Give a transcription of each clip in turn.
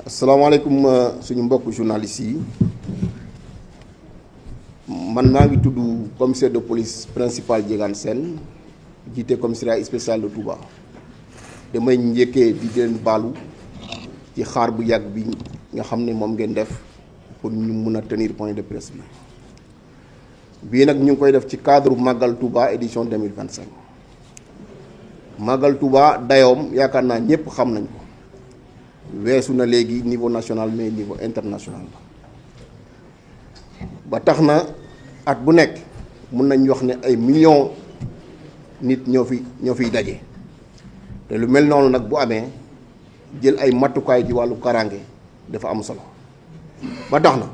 asalaamaaleykum suñu mbokk journalistes yi man maa ngi tudd commissaire de police principal Diegane Sène jiite commissariat spécial de Touba damay njëkkee di leen baalu ci xaar bu yàgg bi nga xam ne moom ngeen def pour ñu mun a tenir point de presse bi bii nag ñu ngi koy def ci cadre Magal Touba édition 2025 Magal Touba dayoom yaakaar naa ñëpp xam nañ ko weesu na léegi niveau national mais niveau international ba tax na at bu nekk mun nañ wax ne ay millions nit ñoo fiy daje te lu mel noonu nag bu amee jël ay matukaay ci wàllu karange dafa am solo ba tax na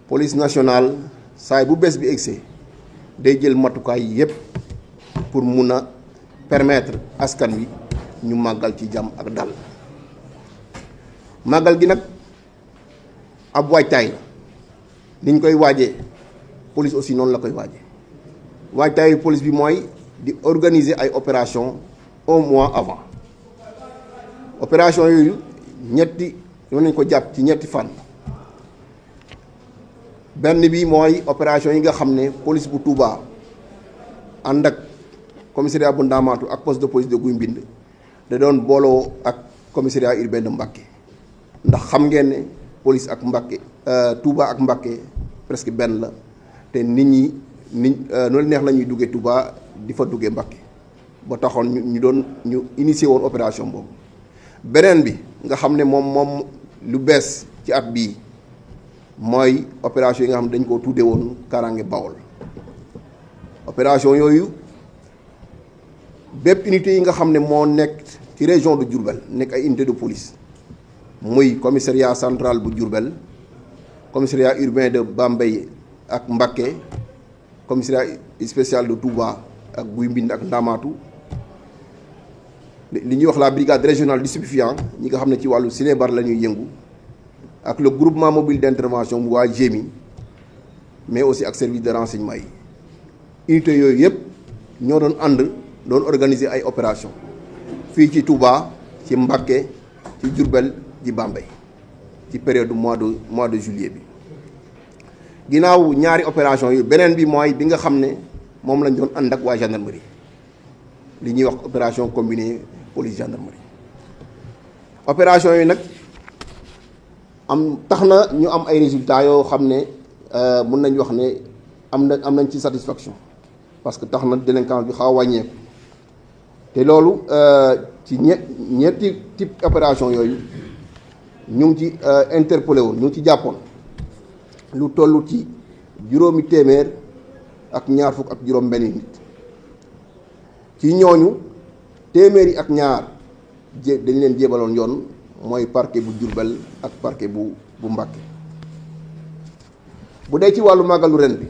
police nationale saay bu bees bi egsee day jël matukaay yépp pour mun a permettre askan wi ñu màggal ci jàmm ak dal màggal gi nag ab waajtaay la niñ koy waajee police aussi noonu la koy waajee waajtaayu police bi mooy di organiser ay opération un mois avant opération yooyu ñetti mën nañ ko jàpp ci ñetti fan benn bi mooy opération yi nga xam ne police bu Touba ànd ak commissariat bu Ndamatou ak poste de police de Guy Mbind da doon booloo ak commissariat urbain de Mbacké ndax xam ngeen ne police ak Mbacké Touba ak Mbacké presque benn la te nit ñi noonu neex la ñuy duggee Touba di fa duggee Mbacké ba taxoon ñu initié woon opération boobu beneen bi nga xam ne moom lu bees ci at bii mooy opération yi nga xam ne dañ koo tuddee woon Kaaraange Bawol opération yooyu bépp unité yi nga xam ne moo nekk ci région de Diourbel nekk ay unité de police muy commissariat central bu Diourbel commissariat urbain de Bambey ak Mbacké commissariat spécial de Touba ak Guy Mbind ak Ndamatou li ñuy wax la brigade régionale du stupéfiant ñi nga xam ne ci wàllu sinébar la ñuy yëngu ak le groupement mobile d'intervention bu waa GMI mais aussi ak service de renseignement yi unité yooyu yëpp ñoo doon ànd doon organiser ay opération fii ci Touba ci Mbacké ci Diourbel ci Bambey ci période mois de juillet bi ginnaaw ñaari opération yu beneen bi mooy bi nga xam ne moom lañ doon ànd ak waa gendarmerie li ñuy wax opération combinée police gendarmerie opération yi nag tax na ñu am ay résultats yoo xam ne mun nañ wax ne am nañ ci satisfaction parce que tax na délinquance bi xaw a wàññeeku te loolu ci ñetti type opération yooyu ñu ngi ci interpellé woon ñu ngi ci jàppoon lu toll ci juróomi téeméer ak ñaar fukk ak juróom benn nit ci ñooñu téeméeri ak ñaar dañ leen jébaloon yoon mooy parquet bu Diourbel ak parquet bu Mbacké bu dee ci wàllu màggalu ren bi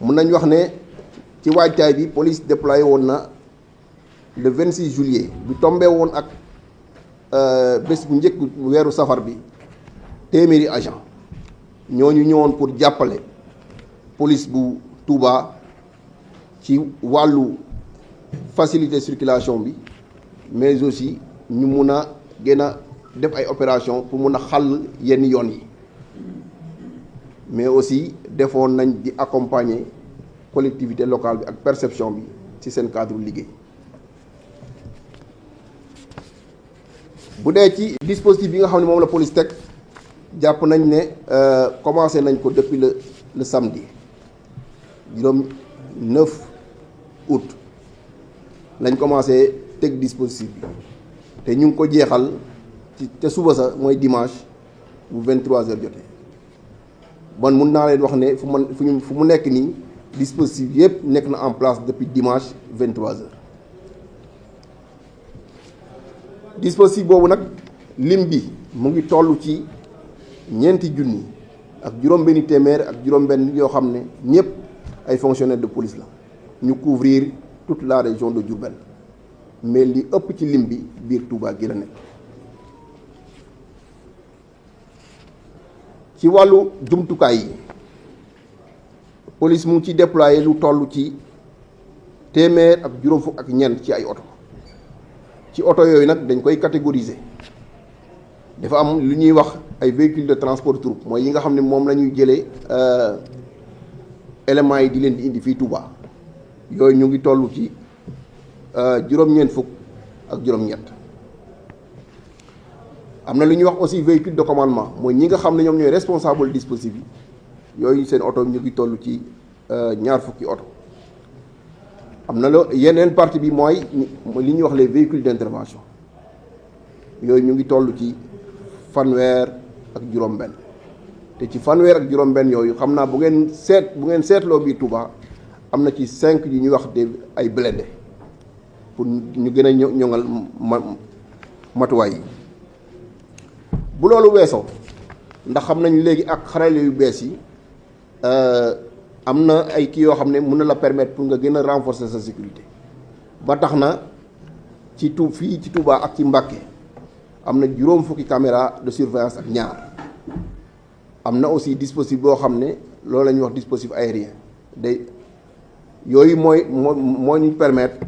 mun nañ wax ne ci waajtaay bi police déployé woon na le 26 juillet bi tombé woon ak bés bu njëkk weeru safar bi téeméeri agent ñooñu ñëwoon pour jàppale police bu Touba ci wàllu faciliter circulation bi mais aussi ñu mun a gën a def ay opération pour mun a xàll yenn yoon yi mais aussi defoon nañ di accompagner collectivité locale bi ak perception bi ci seen cadre liggéey bu dee ci dispositif bi nga xam ne moom la police teg jàpp nañ ne commencé nañ ko depuis le samedi juróom 9 août lañ commencé teg dispositif bi te ñu ngi ko jeexal te suba sa mooy dimanche bu 23h jotee bon mun naa leen wax ne fu mu nekk nii dispositif yëpp nekk na en place depuis dimanche 23h dispositif boobu nag lim bi mu ngi toll ci ñeenti junni ak juróom-benni téeméer ak juróom-benn yoo xam ne ñëpp ay fonctionnaires de police la ñu couvrir toute la région de Diourbel mais li ëpp ci lim bi biir Touba gi la nekk. ci wàllu jumtukaay yi police mu ngi ci déployé lu toll ci téeméer ak juróom fukk ak ñeent ci ay oto ci oto yooyu nag dañ koy catégoriser dafa am lu ñuy wax ay véhicules de transport troupe mooy yi nga xam ne moom la ñuy jëlee éléments yi di leen di indi fii Touba yooyu ñu ngi toll ci juróom-ñeent fukk ak juróom-ñett. am na lu ñuy wax aussi véhicule de commandement mooy ñi nga xam ne ñoom ñooy responsable dispositif yi yooyu seen oto ñu ngi toll ci ñaar fukki oto. am na loo yeneen partie bi mooy li ñuy wax les véhicules d'intervention yooyu ñu ngi toll ci fanweer ak juróom-benn te ci fanweer ak juróom-benn yooyu xam naa bu ngeen seetloo biir Touba am na ci 5 yu ñuy wax de ay blindés pour ñu gën a ñoŋal matuwaay yi. bu loolu weesoo ndax xam nañ léegi ak xarale yu bees yi am na ay kii yoo xam ne mën na la permettre pour nga gën a renforcer sa sécurité ba tax na ci fii ci Touba ak ci Mbacké am na juróom fukki caméra de surveillance ak ñaar am na aussi dispositif boo xam ne loolu la ñuy wax dispositif aérien day yooyu moo ñu permettre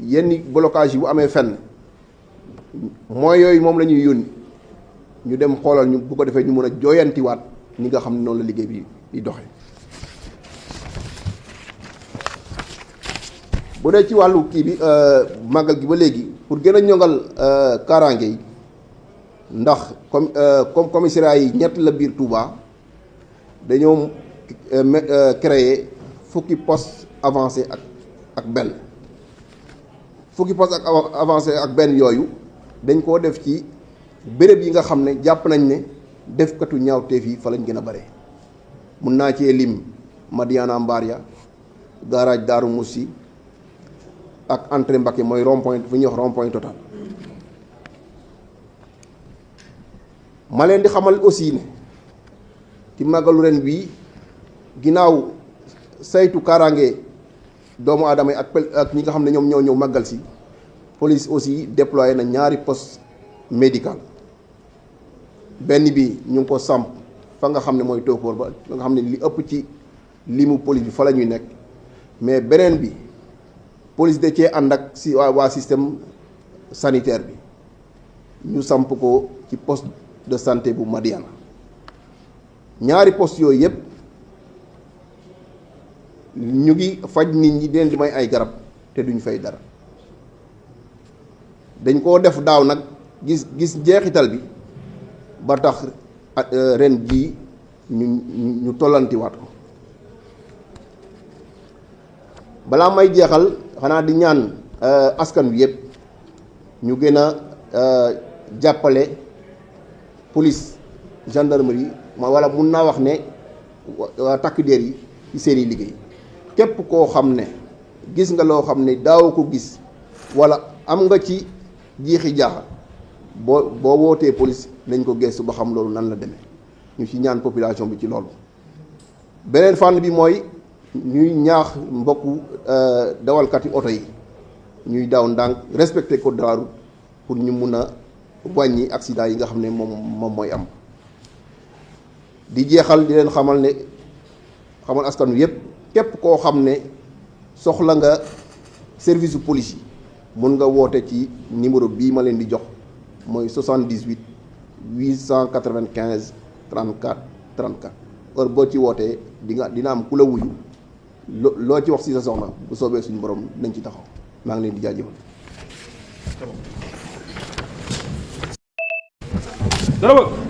yenn blocage yi bu amee fenn mooy yooyu moom la ñuy yónni ñu dem xoolal ñu bu ko defee ñu mën a jooyantiwaat ñi nga xam ne noonu la liggéey bi di doxee. bu dee ci wàllu kii bi màggal gi ba léegi pour gën a ñongal kaaraange yi ndax comme commissariat yi ñett la biir Touba dañoo créer fukki poste avancé ak benn fukki poste ak avancé ak benn yooyu dañ koo def ci béréb yi nga xam ne jàpp nañ ne defkatu ñaawteef yi fa lañ gën a bare mun naa cee lim Madiana Mbaria garage Daaru Moussi ak entrée Mbacké mooy rond point fu ñuy wax rond point total. ma leen di xamal aussi ne ci màggalu ren bii ginnaaw saytu kaaraange doomu aadama yi ak ñi nga xam ne ñoom ñoo ñëw màggal si police aussi déployé na ñaari poste médical benn bi ñu ngi ko samp fa nga xam ne mooy tóokóor ba nga xam ne li ëpp ci limu police bi fa la ñuy nekk mais beneen bi police da cee ànd ak si waa système sanitaire bi ñu samp ko ci poste de santé bu Madiana ñaari poste yooyu yëpp ñu ngi faj nit ñi leen di may ay garab te duñ fay dara dañ koo def daaw nag gis jeexital bi ba tax ren jii ñu tollantiwaat ko balaa may jeexal xanaa di ñaan askan wi yëpp ñu gën a jàppale police gendarmerie wala mun naa wax ne takk der yi ci seeni liggéey képp koo xam ne gis nga loo xam ne daaw ko gis wala am nga ci jiixi jaaxa boo wootee police nañ ko gëstu ba xam loolu nan la demee ñu ci ñaan population bi ci loolu. beneen fànn bi mooy ñuy ñaax mbokku dawalkati oto yi ñuy daw ndànk respecter code de la route pour ñu mun a wàññi accident yi nga xam ne moom mooy am. di jeexal di leen xamal askan wi yëpp képp koo xam ne soxla nga service de police yi mun nga woote ci numéro bii ma leen di jox mooy 78 895 34 34 heure boo ci wootee dina am ku la wuyu loo ci wax si sa soxla bu soobee suñu borom nañ ci taxaw maa ngi leen di jaajëfal. dara